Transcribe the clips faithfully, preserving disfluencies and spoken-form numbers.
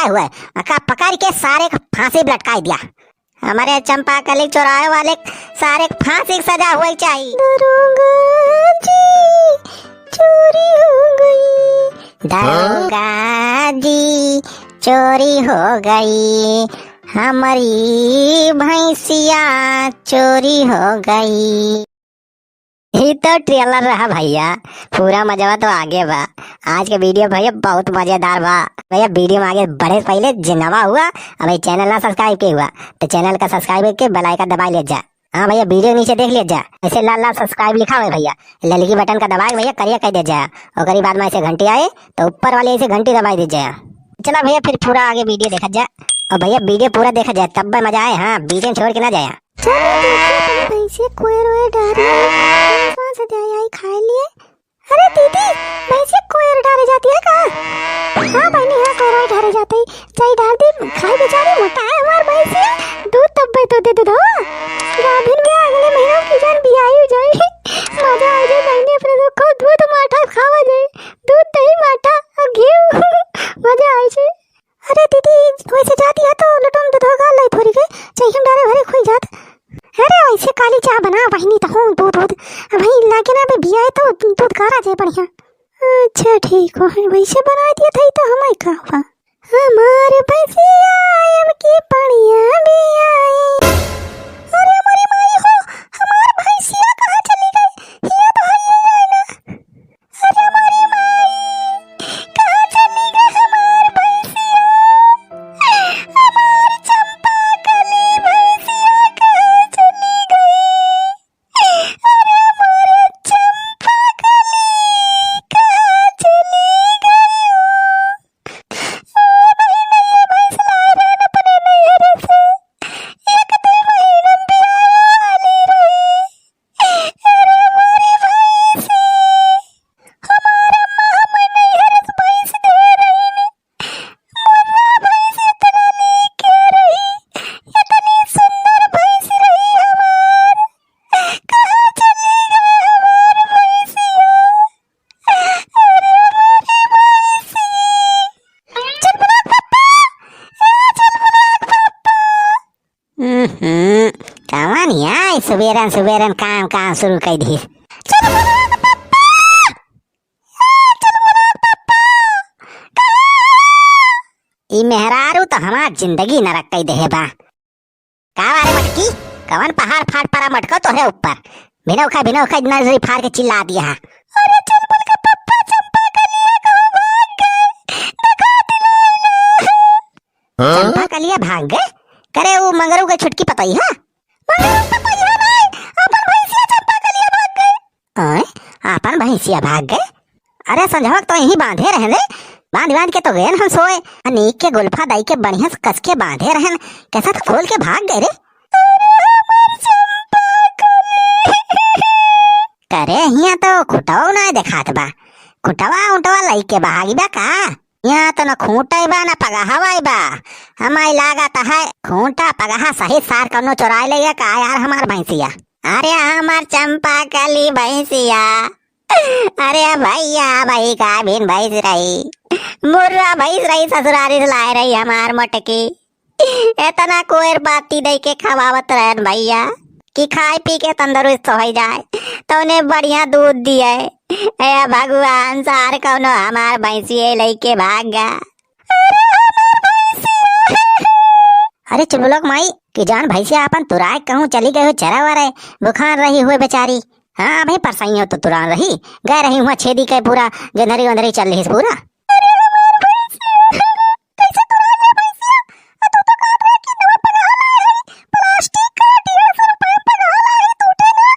हुए, अका पकड़ के सारे के फांसी पे लटकाई दिया। हमारे चंपा कली चोराए वाले सारे के फांसी की सजा हुई चाहिए। दरोगा जी, चोरी हो गई। दरोगा जी, चोरी हो गई, हमारी भैंसिया चोरी हो गई। ई तो trailer रहा भैया, पूरा मजवा तो आगे बा। आज के video भैया बहुत मजेदार बा। भैया video में आगे बढ़े से पहले जे नवा हुआ, अबे channel ना subscribe के हुआ, तो channel का subscribe करके bell icon दबा ले जा। हाँ भैया, video नीचे देख ले जा, ऐसे लाल लाल subscribe लिखा हुआ है भैया, ललकी button का दबा के भैया करिया कर दे जा, ओकरी बाद में ऐसे घंटी आए तो ऊपर वाली ऐसे घंटी दबाई दे जा। चला भैया फिर पूरा आगे video देखा जा, और भैया video पूरा देखा जाए तब मजा आए। हाँ, बीच में छोड़ के ना जाए। चलो देखिए, पहले भैंसिया कोयर वोयर डाल रही है। कहाँ से दे आई, आई खाए लिए। अरे दीदी, भैंसिया कोयर डारे जाती है का? हाँ बहनी, हाँ कोयर वोयर डारे जाते ही। चाय डाल दे, खाए बेचारी, मोटा है हमार भैंसिया। दूध तब्बे तो दे दे दो। गाभिन में अगले महीना की जान बियाई हो जाए। मजा आ जाए बहनी, अपने लोग को दूध माठा खावा जाए। दूध दही माठा और घी। मजा आ जाए। अरे दीदी, वैसे जाती है तो लोटो में दूध होगा, लाई थोड़ी के, चाहिए हम डारे भरे खोई जात। अरे वैसे काली चाह बना बहिनी तो हूँ दूध दूध। अब भाई लागे ना बे बिया है तो दूध गारा जाए बढ़िया। अच्छा ठीक हो है, वैसे बना दिया था तो हमारे का हुआ। हमार भैंसिया अब की पड़िया भी आई। अरे हमारी माई हो, हमार भैंसिया कहाँ चली गई? ये भाई ये ना। अरे हमारी माई, कहाँ चली गई हमार भैंसिया? हमार चंपा कली भैंसिया कहाँ चली गई? अरे हमार चंपा कली कहाँ चली गई? ओ भाई, नहीं, ये भैंस लाए रहन अपने नैहरे से। एक दो महीना में बियाहे वाली रही। अरे हमारी भैंसी, हमार अम्मा हमें नैहर से भैंस दे रही ने। मुर्रा भैंस इतना नीक रही, इतनी सुंदर भैंस रही हमार। कहाँ चली गई हमार भैंसिया? अरे हमारी भैंसी। चल बुला पप्पा, ए चल बुला पप्पा। हम्म, कवन आई सुबेरन सुबेरन काम काम शुरू कर दी। चल बुला पप्पा, ए चल बुला पप्पा। ई मेहरारू तो हमार जिंदगी नरक कई देहे बा। का बारे मटकी, कवन पहाड़ फाट पड़ा मटको तोहरे ऊपर? भिनौखा भिनौखा नजरी फाड़ के चिल्ला दिया है। अरे चुलबुल के पप्पा चंपा कलिया कहूँ भाग गए, देखा दिलाइला। हाँ? चंपा कलिया भाग गए? करे उ मंगरू के छुटकी पतोहिया? मंगरू के पतोहिया नहीं, अपन भैंसिया चंपा कलिया भाग गए। आय, आपन भैंसिया भाग गए? अरे संझवा के तो यहीं बांधे रहन रे, बांध बांध के तो गए हम सोए। आ नीक के गुल्फा दाई के बढ़िया से कस के बांधे रहन, कैसा तो खोल के भाग गए रे। अरे हमर चंपा कली। करे हियां तो खुटवा ना देखात बा, खुटवा उटवा लई के भागी बा का? यहाँ तो न खूंटई बा, न पगहवई बा। हमाई लागत है खूंटा पगहा सहित सार कौनो चोराई ले का यार हमार भैंसिया। अरे हमार चंपा कली भैंसिया। अरे भैया, भाई का बिन भैंस रही, मुर्रा भैंस रही, ससुरारी से लाए रही हमार मोटकी। इतना कोयर बाती दे के खवावत रहन भैया कि खाए पी के तंदुरुस्त हो जाए, तौने बढ़िया दूध दिए। ए भगवान, सार कौनो हमार भैंसिए लेके भाग गया। अरे चुलबुलक माई कि जान भैंसिया अपन तुराए कहूँ चली गई हो चरा वरे, बुखार रही हुए बेचारी। हाँ, अभी परसैया तो तुरान रही, गए रही हुआ छेदी के पूरा गेंधरी वेंधरी चल रही पूरा। अरे हमार भैंसिया, कैसे तुराई ले भैंसिया? आ तू तो कहत रहे कि नवा पगहा लाए है, प्लास्टिक का डेढ़ सौ रुपए में पगहा लाए है, टूटे ना।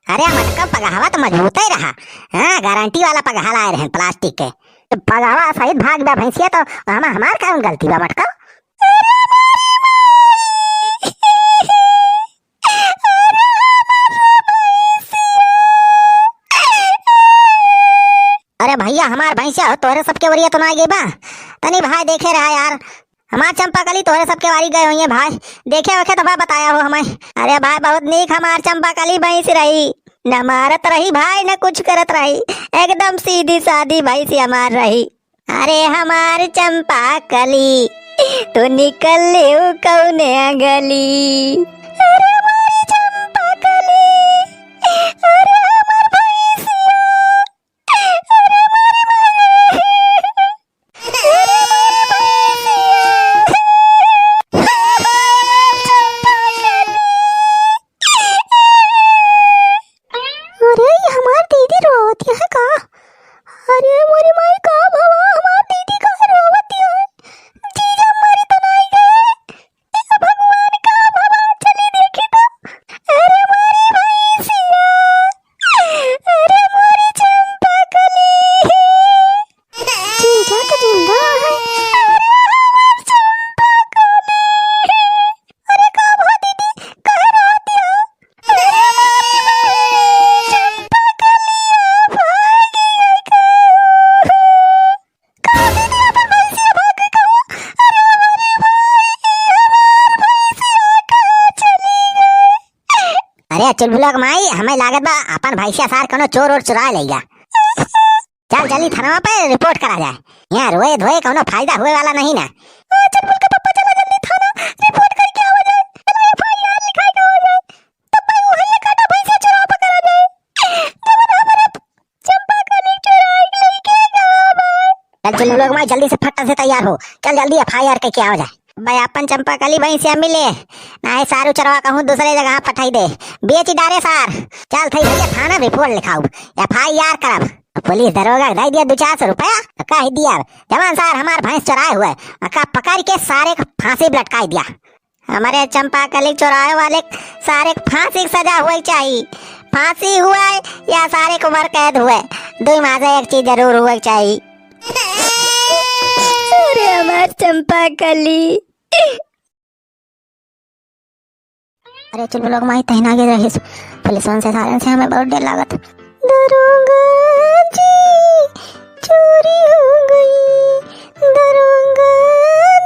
अरे मटका, पगहवा तो मजबूत ही रहा। हाँ, गारंटी वाला पगहा लाए रहे प्लास्टिक के। तो पगहवा सहित भाग बा भैंसिया तो हम, हमार कौन गलती बा मटका? अरे हमार भैंसिया। अरे भैया, हमार भैंसिया हो, तोहरे सबके वरिया तो ना गई बा? तनी भाई देखे रहा यार, हमार चंपा कली तोहरे सबके वारी गए होइए भाई, देखे वेखे तो भाई बताया हो हमें। अरे भाई, बहुत नीक हमार चंपा कली भैंस रही, न मारत रही भाई, न कुछ करत रही, एकदम सीधी सादी भैंस हमार रही। अरे हमार चंपा कली, तू निकल लेउ कउने गली। अरे हमारी चंपा कली, अरे हमार भैंसिया, अरे हमारी माई रे, अरे हमारी भैंसिया, हमार चंपा कली। अरे, ई हमार दीदी रोवत है का? अरे मोरी माई, का भवा, हमार दीदी का रोवत है? जीजा मरी तो नाई गए? ए भगवान, का भवा, चली देखी तो। अरे मोरी भैंसिया, अरे मोरी चंपा कली। जीजा तो जिंदा है। अरे हमार चंपा कली। अरे का भवा दीदी, कहे रहती हो? अरे हमारी चंपा कलिया भाग गई का? का दीदी अपन भैंसिया भाग गई का? अरे हमारी भाई, हमार भैंसिया कहाँ चली गई? अरे चुलबुला के माई, हमें लागत बा अपन भैंसिया सार कोनो चोर ओर चुरा ले गया। चल जल्दी थाना पे रिपोर्ट करा जाए। यहाँ रोए धोए कोनो फायदा हुए वाला नहीं ना। हाँ, चुलबुल के पप्पा, चला जल्दी थाना रिपोर्ट करके आवा जाए। चलो, एफ आई आर लिखाए के हो जाए। तब भाई वही काटा भैंसिया चुराव पकड़ा जाए। जब हमारे चंपा कली चुराई के लेके गवा भाई। चल चुलबुल के माई, जल्दी से फट्टा से तैयार हो। चल जल्दी एफ आई आर करके आवा जाए। भाई अपन चंपा कली भैंसिया मिले, नाहीं सारू चरवा कहूँ दूसरे जगह पठाई दे, बेची डारे सार। चल थई भैया थाना रिपोर्ट लिखाऊ, एफ आई आर करब। पुलिस दरोगा के दे दिया दो चार सौ रुपया, तो कह दिया, "जवान सार हमार भैंस चुराए हुए, ओका पकड़ के सारे के फांसी पे लटकाई दिया।" हमारे चंपा कली चुराए वाले सारे के फांसी की सजा हुए चाहिए, फांसी हुए या सारे को उम्र कैद हुए, दो में से एक चीज जरूर हुए चाहिए। अरे हमार चंपा कली। अरे चुलबुल के माई, तहिना गिर रहिस। पुलिसवन से सारन से हमें बहुत डर लागत। दरोगा जी, चोरी हो गई। दरोगा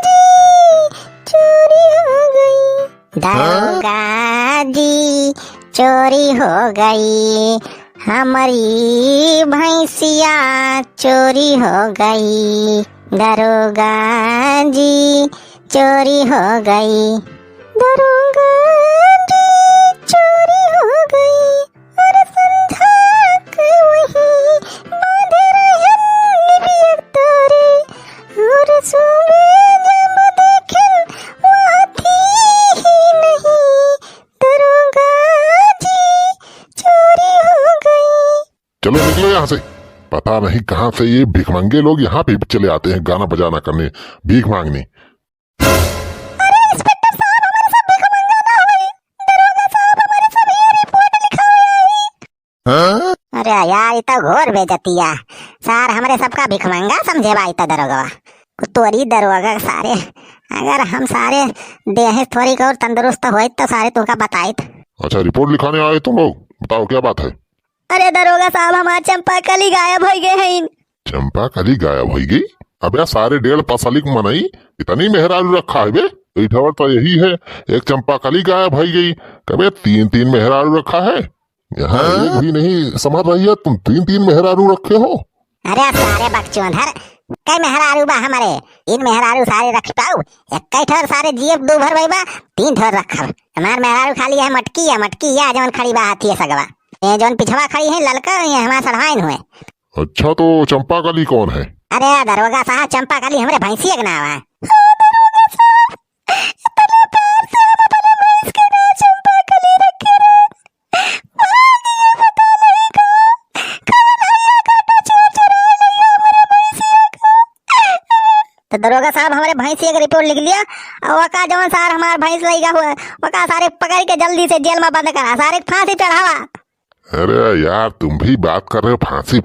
जी, चोरी हो गई। दरोगा जी, चोरी हो गई। हमारी भैंसिया चोरी हो गई। दरोगा जी, चोरी हो गई। दरोगा जी, चोरी हो गई। अरे संझा के वही बांधे रहन निबिया तारे। और सुबह जब देखेन, वहाँ थी ही नहीं। दरोगा जी, चोरी हो गई। चलो निकलो यहाँ से। पता नहीं कहाँ से ये भिखमंगे लोग यहाँ पे चले आते हैं गाना बजाना करने, भीख मांगने। अरे इंस्पेक्टर साहब, हमारे सब भिखमंगा ना होई। दरोगा साहब, हमारे सब ये रिपोर्ट लिखावे आई। हाँ? अरे यार, ये तो घोर बेइज्जती है। सार हमरे सबका भिखमंगा समझे बा, ई तो दरोगवा। तोरी दरोगा सारे, अगर हम सारे देह थोड़ी और तंदुरुस्त होइत तो सारे तुमका बताइत। अच्छा, रिपोर्ट लिखाने आए तुम लोग, बताओ क्या बात है? अरे दरोगा साहब, हमार चंपा कली गायब होइ गए हैं। चंपा कली गायब होइ गई? अबे सारे डेढ़ पसलिक मनई, इतनी मेहरारू रखा है बे? इठवर तो यही है, एक चंपा कली गायब होइ गई, कबे तीन तीन मेहरारू रखा है। यहाँ हाँ? एक भी नहीं संभर रही है, तुम तीन तीन मेहरारू रखे हो। अरे सारे बकचोदर, कई मेहरारू बा हमारे, तीन मेहरारू सारे रख पाऊ? एक कई ठोर सारे जिए दो भर भाई बा, तीन ठोर रखब। हमार मेहरारू खाली है मटकी है, मटकी है जौन खड़ी बा हाथी है सगवा। ये जौन पिछवा खड़ी है ललका, ये हमार सढ़वाइन हुए। अच्छा, तो चंपा कली कौन है? अरे दरोगा साहब, चंपा कली हमरे भैंसिया के नाम है। हाँ, दरोगा साहब, इतना प्यार से हम अपने भैंस के नाम चंपा कली रखे रहे। भाग गया पता नहीं कहाँ। कौन आया काटा चोर चुरा ले गया हमरे भैंसिया का। तो दरोगा साहब, हमरे भैंसिया का रिपोर्ट लिख लिया। और वका जौन सार हमार भैंस लइगा हुआ, वका सारे पकड़ के जल्दी से जेल में बंद करा, सारे के फांसी चढ़ावा। अरे यार, तुम भी बात कर रहे हो फांसी।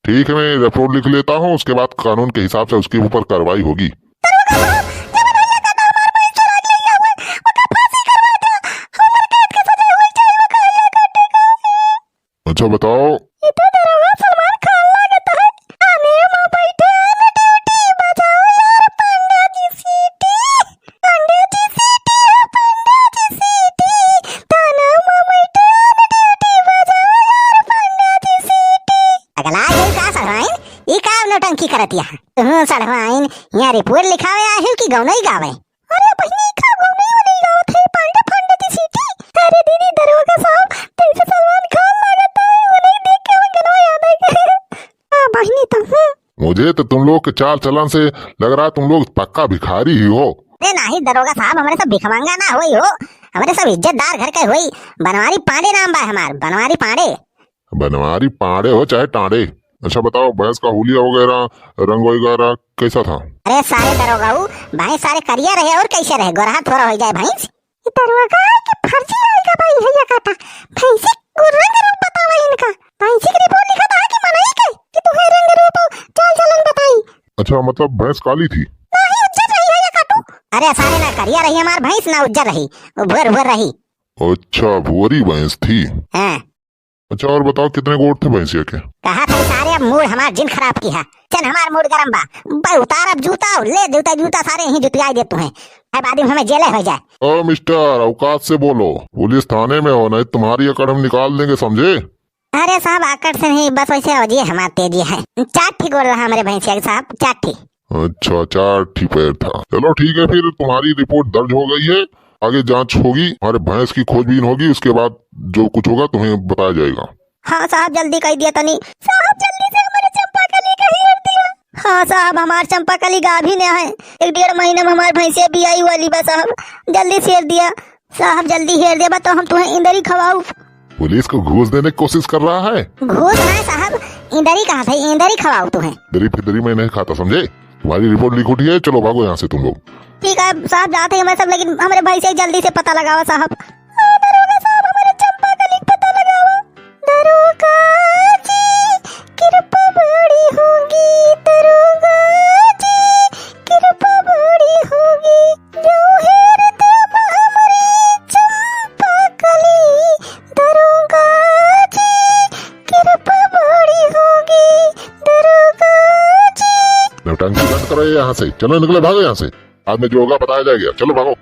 ठीक है, मैं रिपोर्ट लिख लेता हूँ, उसके बाद कानून के हिसाब से उसके ऊपर कार्रवाई होगी। अच्छा बताओ। ये तो दरोगा सलमान खान लागत है। थाने में बैठे हैं ड्यूटी, बजाओ यार पंडा जी सीटी। पंडा जी सीटी है, पंडा जी सीटी। थाने में बैठे हैं ड्यूटी, बजाओ यार पंडा जी सीटी। अगला ये का सढ़वाइन? ई का नौटंकी करत या? तुहूँ सढ़वाइन, यहाँ रिपोर्ट लिखावे आए हो कि कौन ही गावे? अरे बहिनी, का कौन ही, वो नहीं गावत है, पांडे पांडे की सीटी। अरे दीदी, दरोगा साहब, जैसे सलमान खान लागत है, वो नहीं देख के हमें गनवा याद आ गया। हाँ बहिनी, तो हूँ। मुझे तो तुम लोग के चाल चलन से लग रहा है तुम लोग पक्का भिखारी ही हो। अरे नाही दरोगा साहब, हमरे सब भिखमंगा ना होई हो, हमरे सब इज्जतदार घर के होई। बनवारी पांडे नाम बा हमार, बनवारी पांडे। बनवारी पांडे हो चाहे टांडे। अच्छा बताओ, भैंस का हुलिया वगैरह, रंग वगैरह कैसा था? अरे सारे दरोगाऊ, भैंस सारे करिया रहे और कैसे रहे, गोरहा थोड़ा हो जाए भैंस। ई दरोगा के फर्जी आइगा भाई, हैया काटा। भैंसी को रंग रूप बतावा इनका। भैंसी की रिपोर्ट लिखा था कि मनई के, कि तुम्हें रंग रूप चाल चलन बताई। अच्छा, मतलब भैंस काली थी? नाही, उज्जर रही, हैया काटू। अरे सारे, ना करिया रही हमार भैंस, ना उज्जर रही, वो भुअर भुअर रही। अच्छा, भुअरी भैंस थी। हाँ। अच्छा, और बताओ, कितने गोट थे भैंसिया के? कहा था सारे, अब मूड हमार जिन खराब किहा। चल, हमार मूड गरम बा। भाई, उतार अब जूता, ले जूता, जूता सारे यहीं जुतियाई दे तुम्हें। है बाद में हमें जेले हो जाए। ओ मिस्टर, औकात से बोलो, पुलिस थाने में हो, नहीं तुम्हारी अकड़ हम निकाल देंगे, समझे? अरे साहब, आकड़ से नहीं, बस वैसे अवजिए हमार तेजी है। चार ठी गोड़ रहा हमरे भैंसिया के साहब, चार ठी। अच्छा, चार ठी पैर था। चलो ठीक है, फिर तुम्हारी रिपोर्ट दर्ज हो गई है, आगे जांच होगी, हमारे भैंस की खोजबीन होगी, उसके बाद जो कुछ होगा तुम्हें बताया जाएगा। हाँ साहब, जल्दी कह दिया तनी। साहब, जल्दी से हमारे चंपा कली का हेर दिया। हाँ साहब, हमार चंपा कली गाभिन है, एक डेढ़ महीना में हमार भैंसिया बियाई वाली बा साहब, जल्दी से हेर दिया। साहब, जल्दी हेर देबा तो हम तुम्हें इंदरी खवाऊ। पुलिस को घूस देने की कोशिश कर रहा है। घूस ना साहब, इंदरी कहा था, इंदरी खवाऊ तुम्हें। दरी फिदरी मैं नहीं खाता, समझे? तुम्हारी रिपोर्ट लिख उठी है, चलो भागो यहाँ से तुम लोग। ठीक है साहब, जाते हैं मैं सब, लेकिन हमरे भाई से जल्दी से पता लगावा साहब। हाँ, दरोगा साहब, हमारे चंपा कली का पता लगावा। दरोगा जी, कृपा बड़ी होगी, दरोगा जी, कृपा बड़ी होगी। जो हेर देबा हमरी चंपा कली, दरोगा जी, कृपा बड़ी होगी, दरोगा जी। नौटंकी बंद करो यहाँ से, चलो निकलो, भागो यहाँ से। बाद में जो होगा बताया जाएगा, चलो भागो।